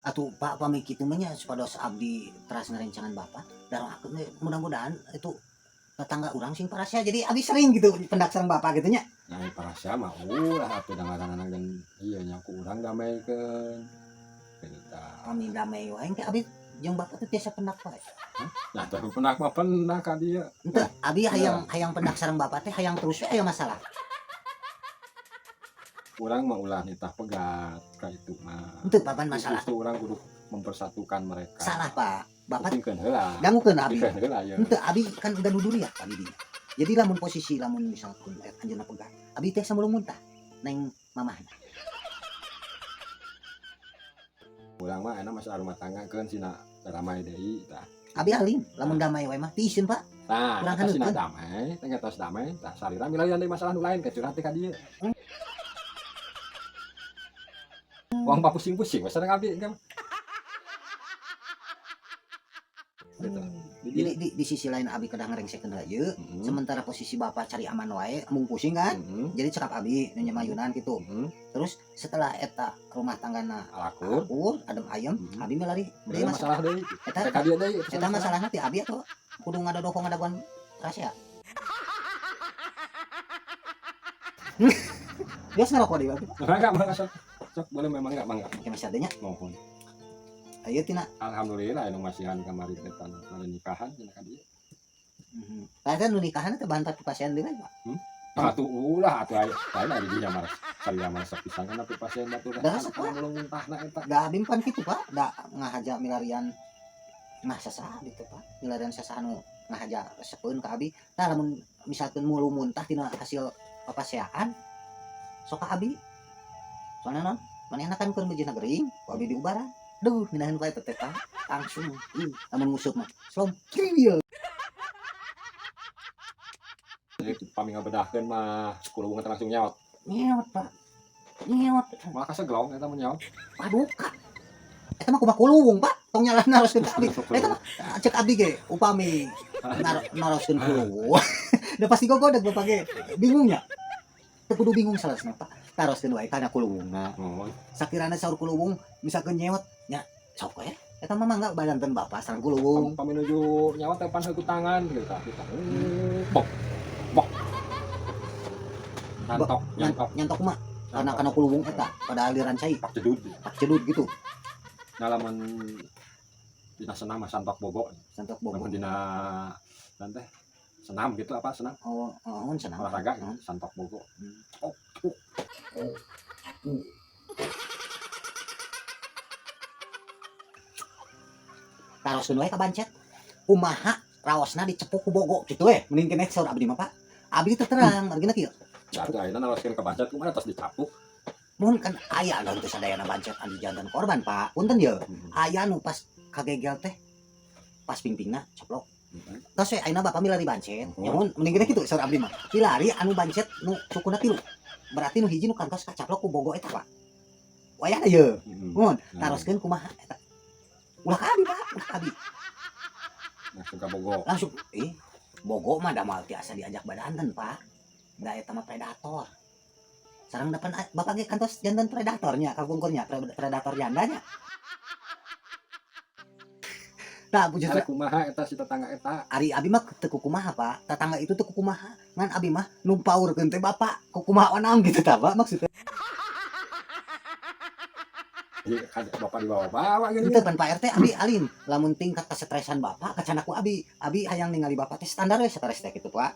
Atuh Pak, pami kitu mah nya supados abdi teras ngarencangan Bapak, daroakeun we mudah-mudahan itu tetangga urang sing parasea, jadi abdi sering gitu pendak sareng Bapak gitu nya. Nah, parasea mah ulah atuh da ngaranna gen ieu nya ku urang dameikeun. Gitu tah. Pami damai wae engke abdi jeung Bapak teh tiasa pendak wae. Nah, teh pendak mah pendak ka dieu. Henteu, abdi hayang hayang pendak sareng Bapak teh hayang terus we aya masalah. Urang mah ulah nitah pegat ka itu mah. Henteu papan masalah. Justru urang kudu mempersatukan mereka. Salah, Pak. Bapak Kupingkeun heula. dangukeun abdi. Kupingkeun heula ye. Henteu, abdi kan udah nuduri ya abdi dinya. Jadi lamun posisi lamun misalkan anjeunna pegat, abdi teh samulung muntah neng mamahna. Urang mah enak masalah rumah tangga keun sina damai deui tah. Abdi alim, lamun damai wae mah tiiseun, Pak. Tah, Kurang eta sina haneutkeun. Damai, teh tos damai, tah salira milarian deui masalah nu lain kecurhat teh ka dieu. Uang pak pusing-pusing, we sareng abdi engke mah. Gitu. Jadi di sisi lain abi kedah ngerengsekeun heula ieu, sementara posisi bapak cari aman wae, embung pusing kan? Jadi cekap abi nu nyemayunan gitu. Terus setelah eta rumah tanggana Alakur. Akur, adem ayem, abi milari deui Deui masalah deui. Eta Teh ka dieu deui. Eta masalahna ti abi atuh kudu ngadodoho ngadaguan rahasia. Biasa ngerokok deui abi. Enggak, mangga sok. Sok boleh memang enggak, mangga. Oke masih adanya. Mohon. Ayo tina. Alhamdulillah anu masihan kamari teh tanah nikahan cenah ka dieu. Tah eta nu nikahan teh bantar pasien deui Pak. Atuh ulah atuh aya. Lain ari dinya mah salira mah resep pisan kan tapi pasien batur. Da resep, Pak. Mulung muntahna eta. Da abi pan kitu Pak, da ngahaja milarian mah sasaha gitu Pak. Milarian sasaha nu ngahaja resepeun ka abi. Tah lamun misalkeun mulu muntah tina hasil papaseaan sok ka abi. Soalna naon? Manehna kan keur meujeuhna gering, ku abi diubaran. Duh, ngeunaheun wae teh Pak. Langsung lamun nguseup mah. Slom kriwil. Jadi pami ngabedahkeun mah kulungan teh langsung nyaot. Nyeot Pak. Nyeot. Malah kaseglong eta mun nyaot. Aduh, Kak. Eta mah kumaha kuluwung, Pak. Tong nyalah naroskeun ka abdi. Eta mah cek abdi ge upami naroskeun kuluwung. Da pasti gogodeg bapak ge. Bingungnya. Teu kudu bingung salasna, Pak. Taroskeun wae kana kuluwungna. Mohon. Sakirana saur kuluwung misalkeun nyeot nya sok we. Eta mah mangga badanten bapak sareng kuluwung. Pami nuju nyaot teh pan heuku tangan gitu tah. Kita. Bok. Bok. Nyantok, nyantok. Nyantok mah karena kana kuluwung eta pada aliran cai. Pak jedud. Pak jedud gitu. Ngalaman dina senam mah santok bogo. Santok bogo. Lamun dina dan teh senam gitu apa senam? Oh, oh, senam. Olahraga gitu, santok bogo. Oh, oh. Oh. Taroskeun wae ka bancet. Kumaha raosna dicepuk ku bogo kitu we. Mending keneh saur abdi mah Pak. Abdi teh terang margina kieu. Da atuh ayeuna naroskeun ka bancet kumaha tos dicapuk. Mun kan aya anu teu sadayana bancet anu jantan korban Pak. Punten ye. Aya nu pas kagegel teh pas pingpingna coplok. Tos we ayeuna bapak milari bancet. Ya mun mending keneh kitu saur abdi mah. Milari anu bancet nu sukuna tilu. Berarti nu hiji nu kantos kacaplok ku bogo eta Pak. Wayahna ye. Mun taroskeun kumaha eta. Ulah ka abi Pak, ulah ka abi. Langsung ka bogo. Langsung bogo mah da moal tiasa diajak badanten Pak. Da eta mah predator. Sareng depan bapak ge kantos janten predatornya, kapungkurnya, predator jandanya. Tah justru Ari kumaha eta si tetangga eta? Ari abi mah teu kukumaha Pak. Tetangga itu teu kukumaha. Ngan abi mah nu paurkeun teh bapak, kukumaha onang gitu tah Pak maksudnya. Jadi kan bapak dibawa-bawa gitu. Henteu pan Pak RT abi alim. Lamun tingkat kesetresan bapak kacana ku abi. Abi hayang ningali bapak teh standar we stres teh gitu Pak.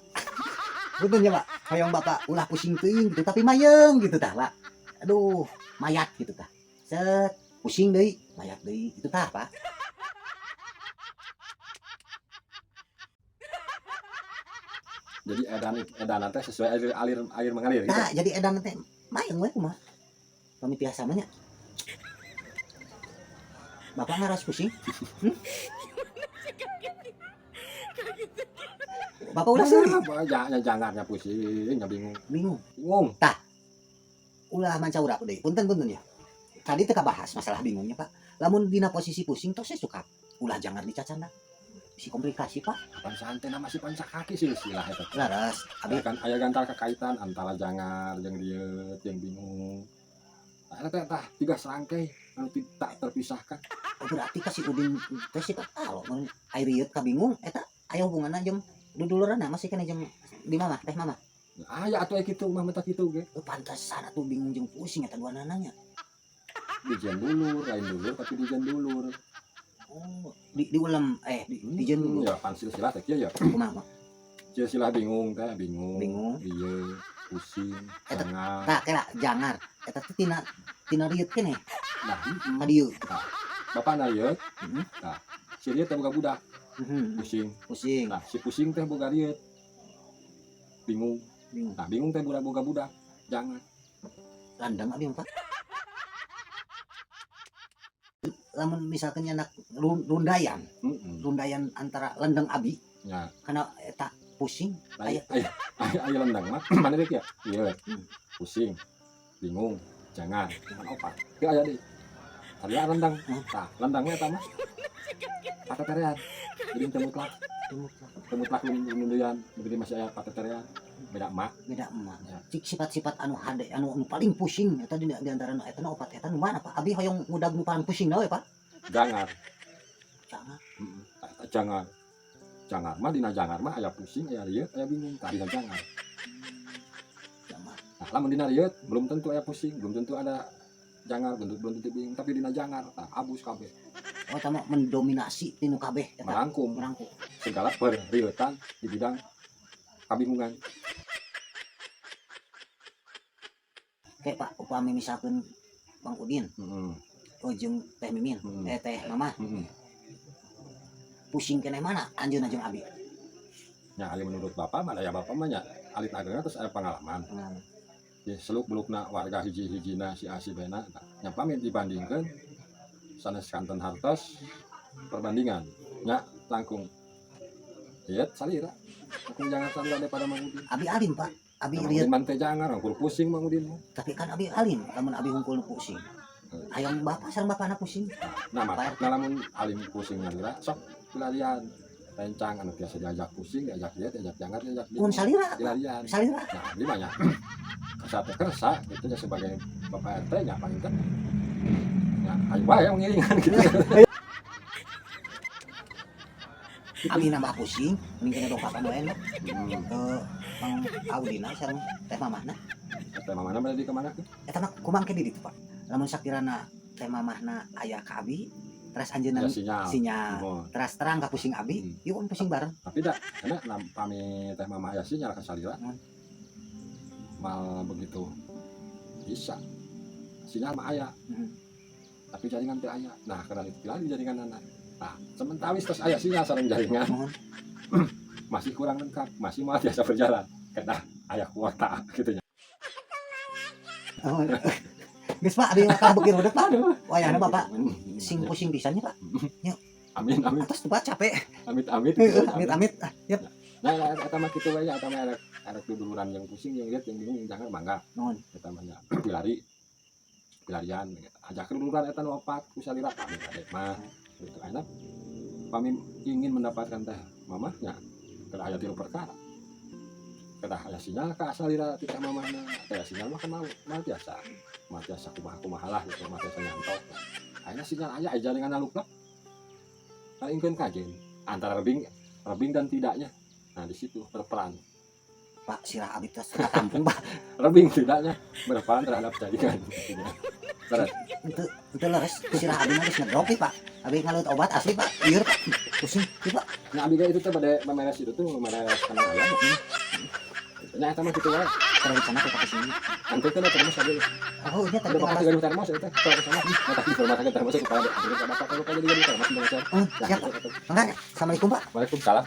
Punten nya Pak, hayang bapak ulah pusing teuing gitu tapi mayeng gitu tah Pak. Aduh, mayat gitu tah. Set, pusing deui, mayat deui gitu tah Pak. Jadi edan teh sesuai alir mengalir gitu. Nah, jadi edan teh mayeng we kumaha. Pami tiasa mah nya. Bapak ngaras pusing? Bapak ulah seuri. Apa, ya, jangannya pusing, ya bingung. Bingung. Bingung. Tah. Ulah manca urap deui. Punten-punten ya. Tadi teu kabahas masalah bingungnya, Pak. Lamun dina posisi pusing tos suka ulah jangan dicacanda. Bisi komplikasi, Pak. Pan santai nama si panca kaki silsilah eta. Laras, abi kan aya gantar kekaitan antara jangar jeung rieut jeung bingung. Tah eta teh tah tiga serangkai. Anu tak terpisahkan. Oh, berarti ka si Udin teh si kalau mun aya rieut kabingung eta aya hubunganna jeung duduluranna masih keneh jeung di mama, teh mama. Aya atuh aya kitu mah mata kitu ge. Oh, pantesan atuh bingung jeung pusing eta duanana nya. Dijieun dulur, lain dulur tapi dijieun dulur. Oh, di diulem eh di dijieun dulur. Ya pan silsilah teh kieu ya. Kumaha? Silsilah bingung teh, bingung. Bingung. Ieu pusing, Eta jangar. Tah kela jangar. Eta teh tina tina rieut keneh. Nah, Ka dieu. Bapana ieu, Heeh. tah si rieut teh boga budak, pusing. Pusing. Nah, si pusing teh boga rieut. Bingung. Bingung. Nah, bingung teh budak boga budak. Jangan. Landang abi mah, Pak. Lamun misalkan nyanak rundayan, rundayan antara lendang abi karena eta pusing. Aya aya aya aya lendang mah mana deuk ya? Ieu. Pusing. Bingung. Jangan. Cuman opat. Teu aya deui. Tadi lendang. Tah, lendangnya eta mah pateterean. Jadi teu mutlak. Teu mutlak. Teu mutlak lunduyan, jadi masih aya pateterean. Beda emak. Beda emak. Ya. Cik sifat-sifat anu hade anu, anu paling pusing eta di antara nu eta nu opat eta nu mana, Pak? Abi hoyong ngudag nu paling pusing we, Pak. Jangar. Jangar. Heeh. Eta jangar. Jangar mah dina jangar mah aya pusing, aya rieut, aya bingung. Tah dina jangar. Jangar. Nah, lamun dina rieut belum tentu aya pusing, belum tentu ada jangar, belum tentu bingung, tapi dina jangar tah abus kabeh. Oh, eta mah mendominasi tinu kabeh eta. Merangkum. Merangkum. Segala perrieutan di bidang kabingungan. Kayak Pak, upami misalkan Bang Udin, oh jeung Teh Mimin, teh Mama, pusing keneh mana anjeunna jeung abi? Ya, ali menurut Bapak mah ya Bapak mah nya alit agengna terus aya pengalaman. Pengalaman. Ya, seluk belukna warga hiji-hijina si A si B na nya pamit dibandingkeun sanes kanten hartos perbandingan nya langkung ieu salira langkung jangan salira daripada Mang Udin. Abi alim, Pak. Abi Mang lihat Udin mah teh jangan rangkul pusing Mang Udin mah. Tapi kan abi alim, lamun abi hungkul nu pusing. Hayang bapak sareng bapana pusing. Nah, maka nah, lamun alim pusing nyalira sok pilarian rencang anu biasa diajak pusing, diajak lihat, diajak jangan, diajak Mun salira, Pak. Dilarian. Salira. Nah, abdi mah nya kersa teh kersa gitu nya sebagai bapak RT nya paling teh. Ya, ayo wae ngiringan gitu. Abi nambah pusing, mending kena dongkapan wae lah. Mang Audina sareng teh mamahna. Teh mamahna bade di kemana tuh? Eta mah kumaha ke di ditu, Pak? Lamun sakirana teh mamahna aya ka abi, teras anjeunna Ya, sinyal. sinyal. Oh. Teras terang ka pusing abi, yuk kan pusing bareng. Tapi dah, karena pami teh mamah aya sinyal ka salira. Mal begitu bisa. Sinyal mah aya. Tapi jaringan teh aya. Nah, karena itu lagi jaringan anak. Nah, sementara terus aya sinyal sareng jaringan. Masih kurang lengkap, masih mah biasa berjalan. Karena aya kuota gitu nya. Oh. Geus Pak, abi mah kabeuki rudet, Pak. Aduh. Wayahna Bapak sing pusing pisan nya, Pak. Yuk. Amin, amin. Atos tuh, Pak, capek. Amit, amit. Heeh, amit, amit. Ah, yep. Nah, nah, eta mah kitu we nya, eta mah erek duduluran yang pusing, yang lihat, yang bingung, yang jangan mangga. Nuhun. Eta mah nya pilari. Pilarian ajak duduluran eta nu opat ku salira pamit adek mah. Gitu enak. Pami ingin mendapatkan teh mamahnya kedah aya tilu perkara. Kedah aya sinyal ka salira ti teh mamahna. Teh sinyal mah kan mau biasa. Mau biasa kumaha-kumaha lah gitu, mau biasa nyantok. Ayeuna sinyal aya aya jaringan aluplek. Paling kajen antara rebing dan tidaknya. Nah, di situ berperan. Pak, sirah abi teh katampung, Pak. Rebing tidaknya berperan terhadap jaringan. Terus. Itu leres sirah abi mah geus ngedrop Pak. Abi ngalut obat asli, Pak. Ieu, Pak. Pusing, ieu, Pak. Nah, abi itu teh bade memeres itu tuh memeres kana ayam. Nya eta mah kitu wae. Kalau di sana tuh pakai sini. Nanti kan termos abi. Oh, iya tadi Ada bapak bahas. juga termos itu. Kalau sama, nah, tapi kalau makan termos itu kalau ada bapak kalau jadi termos termos. Oh, siap. Mangga. Assalamualaikum, Pak. Waalaikumsalam.